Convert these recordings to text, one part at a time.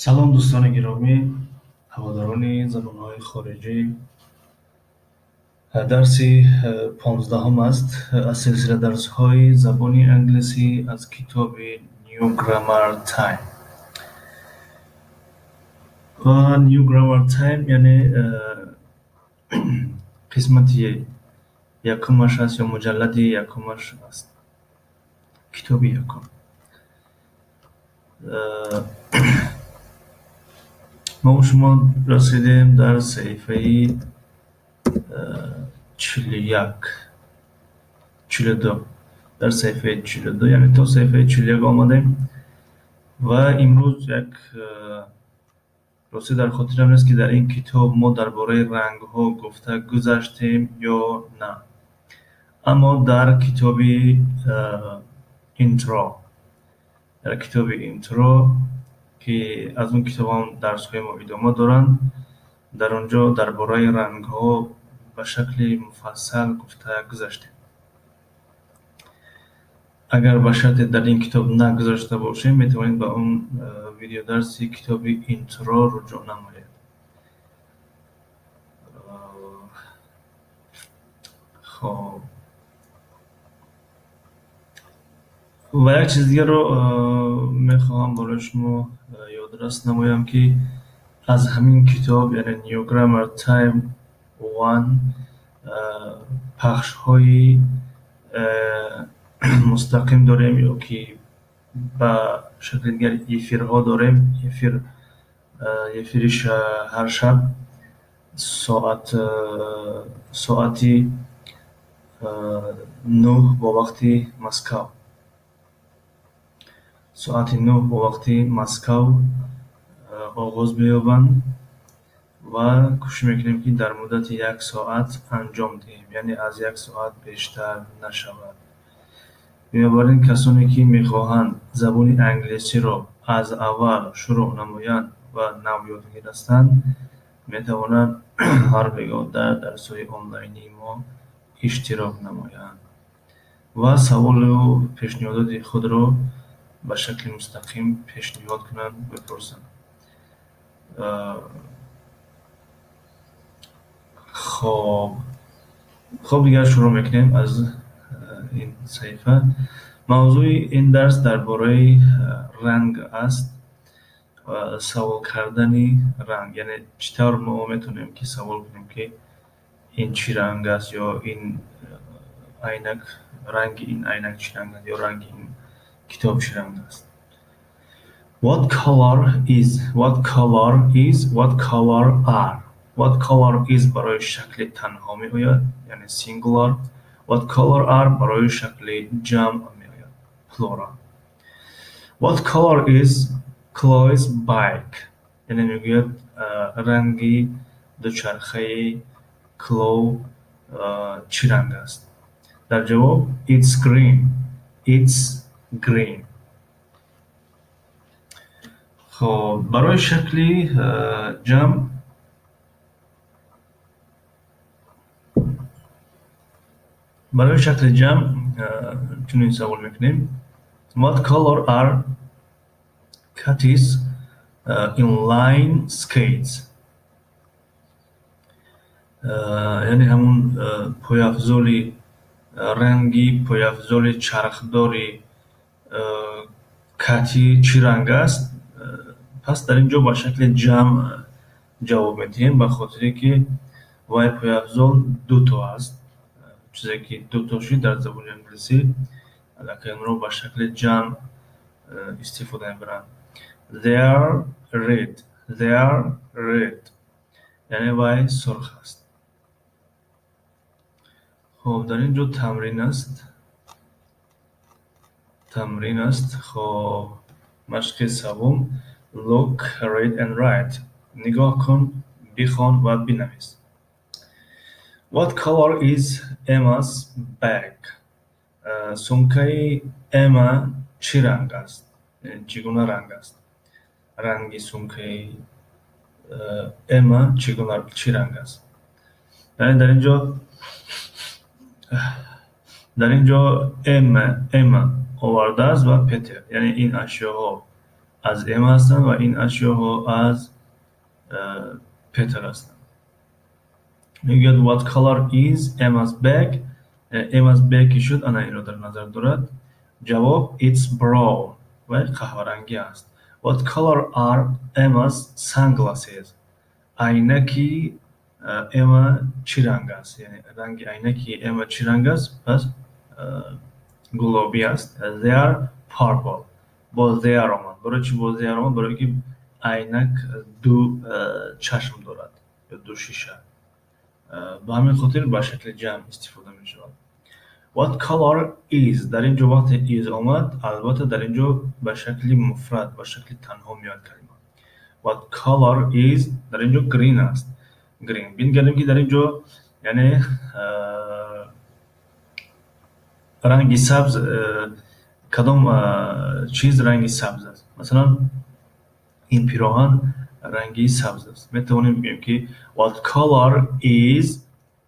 Салом, дӯстони гиромӣ, ҳаводорони забонҳои хориҷӣ. Дарси 15-ум аст аз силсила дарсҳои забони англисӣ аз китоби New Grammar Time. Ва New Grammar Time, яъне қисмати якумаш аст ё муҷаллади якумаш аст. Китоби якум. Мо шумо расидем дар саҳифаи 41, 42, дар саҳифаи 42, яъне то саҳифаи 41 омадем. Ва имрӯз як, ростӣ дар хотирам нест, ки дар ин китоб мо дар бораи рангҳо гуфта гузаштем ё на, аммо дар китоби Intro, дар китоби Intro, ки аз он китобам дарсҳои мо идома доранд, дар он ҷо дар бораи рангҳо ба шакли муфассал гуфта гузаштем. Агар ба шарте дар ин китоб нагузашта бошем, метавонед ба он видеодарси китоби Intro руҷӯъ намоед. Хоб, ва як чиз дигарро мехоҳам барои шумо ёдрас намоям, ки аз ҳамин китоб, яъне New Grammar Time One, пахшҳои мустақим дорем ё ки ба шакли дигар эфирҳо дорем. Эфири ҳар шаб соати 9 бо вақти Москав, соати 9 бо вақти Москав оғоз меёбанд ва кӯшиш мекунем, ки дар муддати як соат анҷом диҳем, яъне аз як соат бештар нашавад. Бинобар ин, касоне ки мехоҳанд забони англисиро аз аввал шурӯъ намоянд ва нав ёдгир ҳастанд, метавонанд ҳар бегоҳ дар дарсҳои онлайнии мо иштирок намоянд ва саволу пешниҳодоти худро ба шакли мустақим пешниҳод кунанд, бипурсанд. Хоб, дигар шурӯъ мекунем аз ин саҳифа. Мавзӯи ин дарс дар бораи ранг аст ва савол кардани ранг, яъне чӣ тавр мо метавонем, ки савол кунем, ки ин чӣ ранг аст ё ин айнак, ранги ин айнак чӣ ранг аст ё ранги ин китоб чӣ ранг аст. What color is, what color is, what color are. What color is барои шакли танҳо меояд, яъне singular. What color are барои шакли ҷамъ меояд, plural. What color is Chloe's bike? Яъне мегӯяд, ранги дучархаи Клоу чӣ ранг аст? Дар ҷавоб: It's green. It's green. Хоб, барои шакли ҷамъ, барои шакли ҷамъ чунин савол мекунем: What color are Katie's inline skates? Яъне ҳамун пойафзоли, ранги пойафзоли чархдори Кати чӣ ранг аст? Пас дар ин ҷо ба шакли ҷамъ ҷавоб медиҳем, ба хотире ки вай пойафзол дуто аст. Чизе ки дуто шуд, дар забони англисӣ аллакай онро ба шакли ҷамъ истифода мебаранд. They are red. They are red. Яъне вай сурх аст. Хоб, дар ин ҷо тамрин аст, тамрин аст. Хоб, машқи севум: Look, read and write. Нигоҳ кун, бихон ва бинавис. What color is Emma's bag? Сумкаи Эмма чӣ ранг аст, чӣ гуна ранг аст? Ранги сумкаи Эмма чӣ гуна, чӣ ранг аст? Яъне дар ин ҷо Эмма овардааст ва Петер, яъне ин ашёҳо Аз Эмма ҳастанд ва ин ашёҳо аз Петер ҳастанд. Мегӯяд: "What color is Emma's bag?" Emma's bag ки шуд, ана инро дар назар дорад. Ҷавоб: "It's brown." Вай қаҳварангӣ аст. What color are Emma's sunglasses? Айнаки Эмма чӣ ранг аст? Яъне ранги айнаки Эмма чӣ ранг аст? Пас гулобӣ аст. They are purple. Боз they are омад. Барои чӣ боз they are омад? Барои ки айнак ду чашм дорад ё ду шиша. Ба ҳамин хотир ба шакли ҷамъ истифода мешавад. What color is, дар ин ҷо вақте is омад, албатта, дар ин ҷо ба шакли муфрад, ба шакли танҳо меояд калима. What color is, дар ин ҷо green аст. Green. Бингарем, ки дар ин ҷо, яъне ранги сабз, кадом чиз ранги сабз аст? Масалан, ин пироҳан ранги сабз аст. Метавонем бигӯем, ки what color is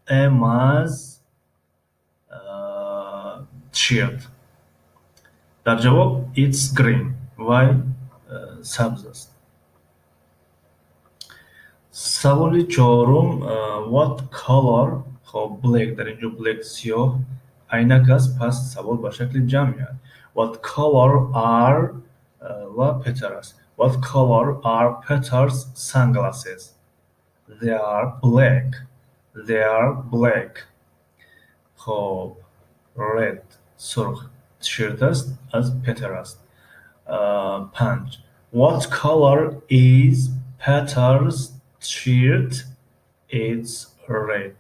Emma's shirt? Дар ҷавоб: "It's green." Вай сабз аст. Саволи чорум: what color, хоб, black, дар ин ҷо black сиёҳ, айнак аст, пас савол ба шакли ҷамъ меояд. What color are ва Петер аст. What color are Peter's sunglasses? They are black. They are black. Хоб, red, сурх, shirt аст, аз Петер аст. Панҷ: what color is Peter's shirt? It's red.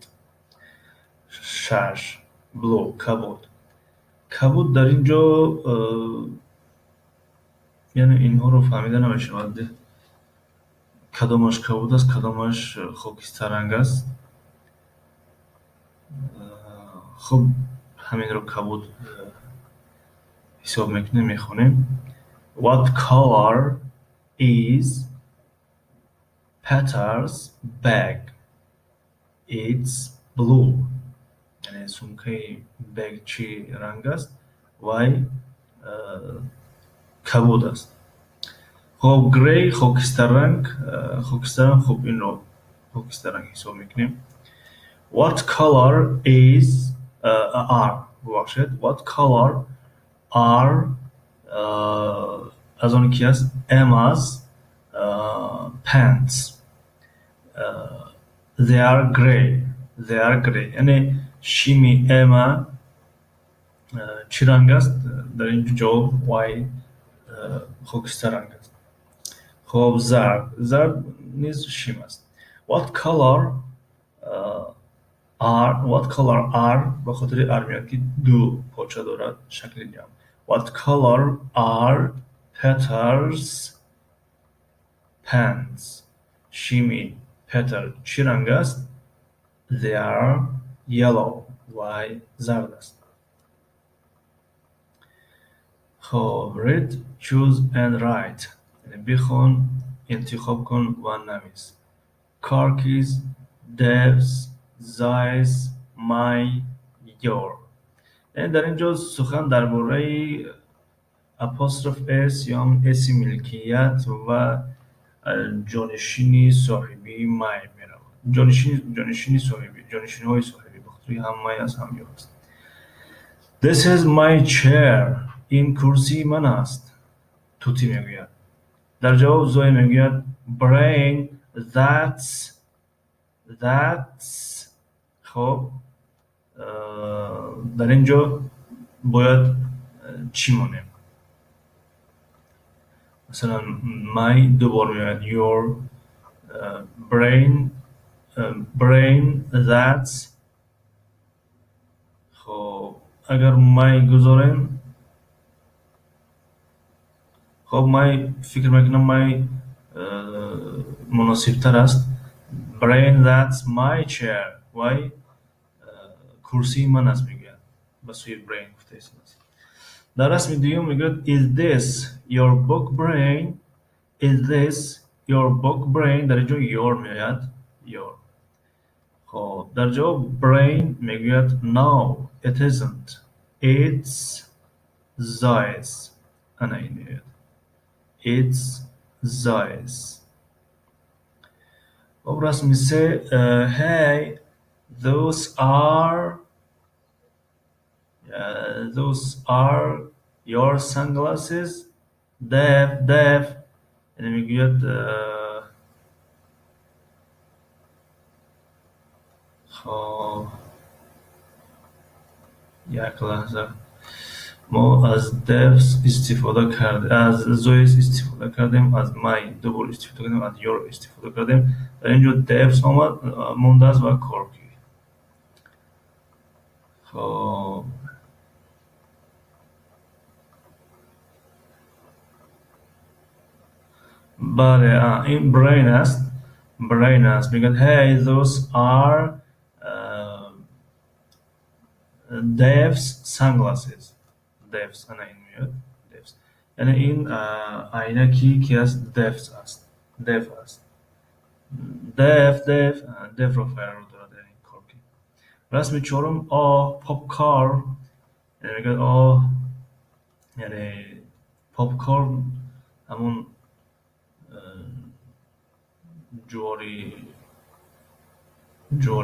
Шаш: blue, кабуд. Кабуд дар ин ҷо, яъне инҳоро фаҳмида намешавад, кадомаш кабуд аст, кадомаш хокистарранг аст. Хуб, ҳаминро кабуд ҳисоб мекунем, мехонем. What color is Peter's bag? It's blue. Яъне сумкаи bag чӣ ранг аст? Вай кабуд аст. Хоб, grey, хокистарранг, хокистарранг. Хуб, инро хокистарранг ҳисоб мекунем. What color is are, бубахшед, what color are, аз он ки аст, Emma's pants? They are grey. They are grey. Яъне шими Эмма чӣ ранг аст? Дар ин ҷо ҷавоб: вай хокистарранг аст. Хоб, зард. Зард низ шим аст. What color are, what color are, ба хотири are меояд, ки ду поча дорад, шакли ҷамъ. What color are Peter's pants? Шими Петер чӣ ранг аст? They are yellow. Вай зард аст. Хоб, read, choose and write, яъне бихон, интихоб кун ва навис. Car keys, Dave's, Zoe's, my, your. Яъне дар ин ҷо сухан дар бораи apostrophe s ё s милкият ва ҷонишини соҳибии my меравад. Ҷонишини соҳибӣ, ҷонишинҳои соҳибӣ, ба хотири ҳам my аст, ҳам your аст. This is my chair. Ин курсии ман аст, Тути мегӯяд. Дар ҷавоб Зоя мегӯяд: "Brain, that's." Хоб, дар ин ҷо бояд чӣ монем? Масалан, my ду бор меояд, your, brain, brain, that's. Хоб, агар my гузорем, хоб, my, фикр мекунам, my муносибтар аст. Brain, that's my chair. Вай курсии ман аст, мегӯяд, ба сӯи Brain гуфта истодааст. Дар расми дуюм мегӯяд: "Is this your book, Brain? Is this your book, Brain?" Дар ин ҷо your меояд, your. Хоб, дар ҷавоб Brain мегӯяд: "No, it isn't. It's Zoe's." Ана ин меояд. It's Zoe's. Хоб, расми се. Hey, those are your sunglasses, Dave, Dave. Яъне мегӯяд, хоб, як лаҳза, мо аз Dave's истифода кардем, аз Zoe's истифода кардем, аз my ду бор истифода кардем, аз your истифода кардем. Дар ин ҷо Dave's омад, мондааст ва Corky. Хоб, бале, ин Brain аст, Brain аст. Мегӯяд: "Hey, those are Dave's sunglasses." Dave's, ана ин меояд, Dave's, яъне ин айнаки ки аст? Dave's аст, Dave аст. Dave, Dave, Dave-ро фарёд дорад, яъне Corky. Расми чорум. Oh, popcorn. Яъне мегӯяд: "Oh." Яъне попкорн ҳамон ҷувори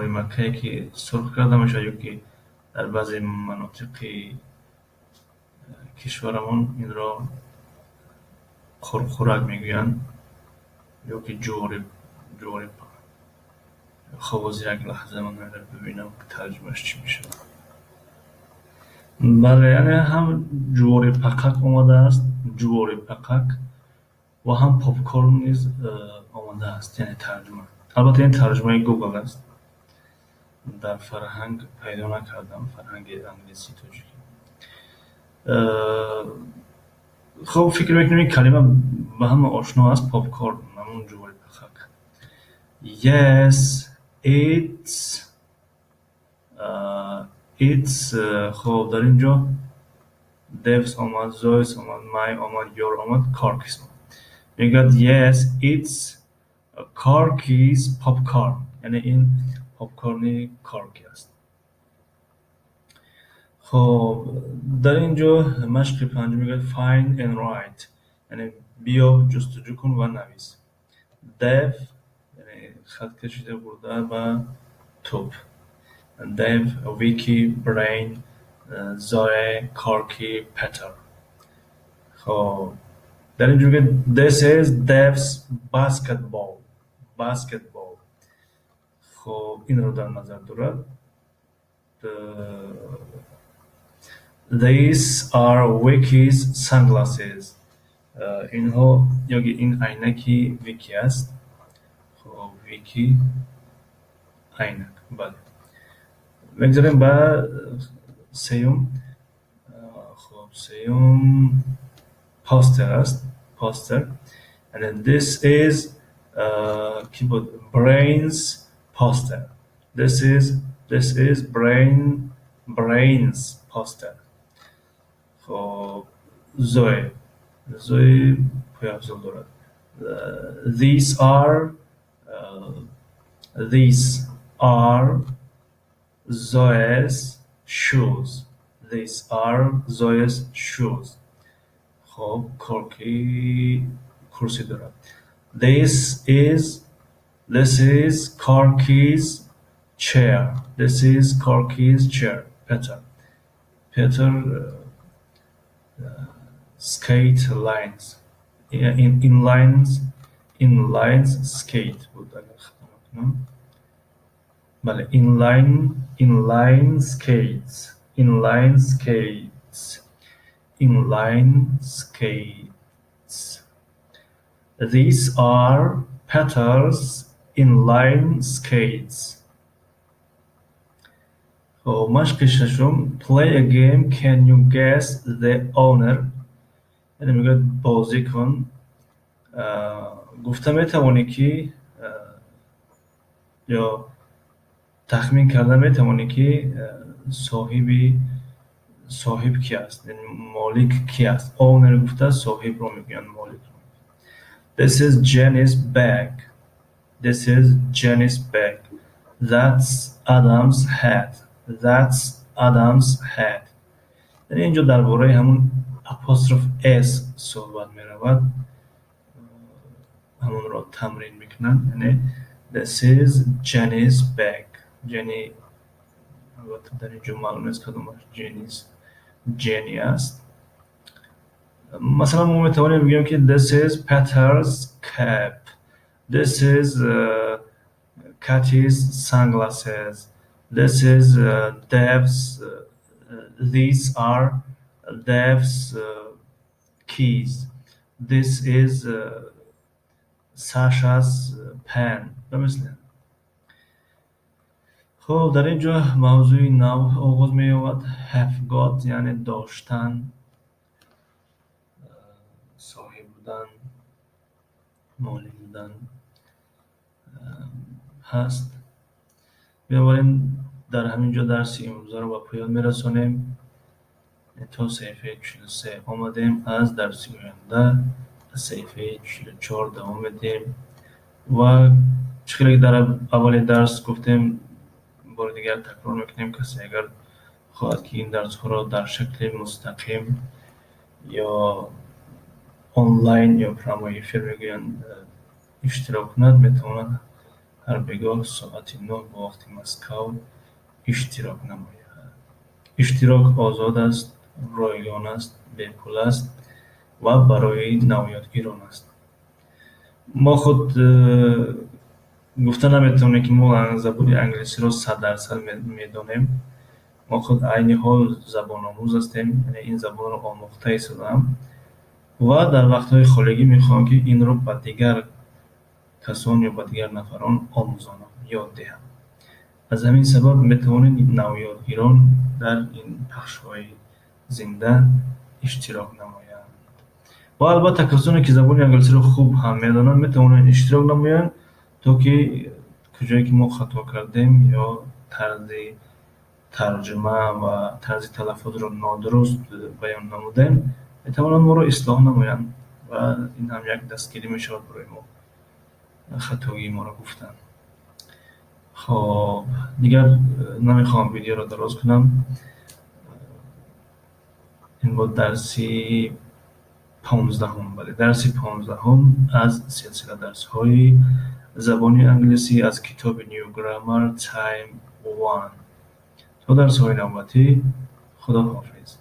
маккае, ки сурх карда мешавад, ё ки дар баъзе манотиқи кишварамон инро қурқурак мегӯянд ё ки ҷувори. Хоб, боз як лаҳза, ман бибинам, тарҷумааш чӣ мешавад. Бале, яъне ҳам ҷувори пақак омадааст, ҷувори пақак, ва ҳам попкорн низ омадааст. Яъне тарҷума, албатта, ин тарҷумаи Google аст, дар фарҳанг пайдо накардам, фарҳанги англисӣ тоҷикӣ. Хоб, фикр мекунем, ин калима ба ҳама ошно аст. Попкорн ҳамон ҷувори пақак. Yes, it's. Хоб, дар ин ҷо Dave's омад, Zoe's омад, my омад, your омад, Corky's омад. Мегӯяд: "Yes, it's Corky's popcorn." Яъне ин попкорни Корки аст. Хоб, дар ин ҷо машқи панҷум мегӯяд: "Find and write", яъне биёб, ҷустуҷӯ кун ва навис. Dave, яъне хат кашида бурда ба тӯб. Dave, Vicky, Brain, Zoe, Corky, Peter. Хоб, дар ин ҷо мегӯяд: "This is Dave's basketball." Basketball, хоб, инро дар назар дорад. These are Vicky's sunglasses. Инҳо ёки ин айнаки Вики аст. Хоб, Вики, айнак, бале. Мегзарем ба сеюм. Хоб, сеюм постер аст, постер. And this is, ки буд, Brain's poster. This is Brain's poster. Хоб, Zoe, Zoe пойафзол дорад. These are Zoe's shoes. These are Zoe's shoes. Хоб, Корки курсӣ дорад. This is Corky's chair. This is Corky's chair. Peter, Peter skate lines in lines skate буд, агар хато накунам. Бале, inline skates, inline skates, inline skates. These are Peter's inline skates. Хоб, машқи шашум. Play a game. Can you guess the owner? Яъне мегӯяд: бозӣ кун, гуфта метавонӣ, ки ё тахмин карда метавонӣ, ки соҳиб ки аст, молик ки аст. Owner гуфта соҳибро мегӯянд, моликро. This is Jenny's bag. This is Jenny's bag. That's Adam's hat. That's Adam's hat. Яъне инҷо дар бораи ҳамун apostrophe s суҳбат меравад. Ҳамонро тамрин мекунанд. Яъне "This is Jenny's bag". Jenny, албатта, дар ин ҷо маълум нест, кадомаш Jenny's, Jenny аст. Масалан, мо метавонем бигӯем, ки "This is Peter's cap", "This is Kathy's sunglasses", "This is Dave's", "These are Dave's keys", "This is Sasha's pen" ба мисли. Хуб, дар ин ҷо мавзӯи нав оғоз меёбад. Have got, яъне доштан, соҳиб будан, молик будан ҳаст. Бинобар ин дар ҳамин ҷо дарси имрӯзаро ба поён мерасонем. То саҳифаи 43 омадем. Аз дарси оянда аз саҳифаи 44 давом медиҳем. Ва чӣ хеле дар аввали дарс гуфтем, бори дигар такрор мекунем: касе агар хоҳад, ки ин дарсҳоро дар шакли мустақим ё онлайн ё прямой эфир мегӯянд, иштирок кунад, метавонад ҳар бегоҳ соати 9 бо вақти Москав иштирок намояд. Иштирок озод аст, ройгон аст, бепул аст ва барои навёдгирон аст. Мо худ гуфта наметавонем, ки мо забони англисиро 100% медонем. Мо худ айни ҳол забономӯз ҳастем, яъне ин забонро омӯхта истодаам ва дар вақтҳои холигӣ мехоҳам, ки инро ба дигар касон ё ба дигар нафарон омӯзонам, ёд диҳам. Аз ҳамин сабаб метавонед навёдгирон дар ин пахшҳои зинда иштирок намоянд. Ва албатта, касоне ки забони англисиро хуб ҳам медонанд, метавонанд иштирок намоянд, то ки куҷое ки мо хато кардем ё тарзи тарҷума ва тарзи талаффузро нодуруст баён намудем, метавонанд моро ислоҳ намоянд ва ин ҳам як дастгирӣ мешавад барои мо, хатогии моро гуфтан. Хоб, дигар намехоҳам видеоро дароз кунам. Ин буд дарси 15-ум, бале, дарси 15-ум аз силсила дарсҳои забони англисӣ аз китоби New Grammar Time One. То дарсҳои навбатӣ, худо ҳофиз.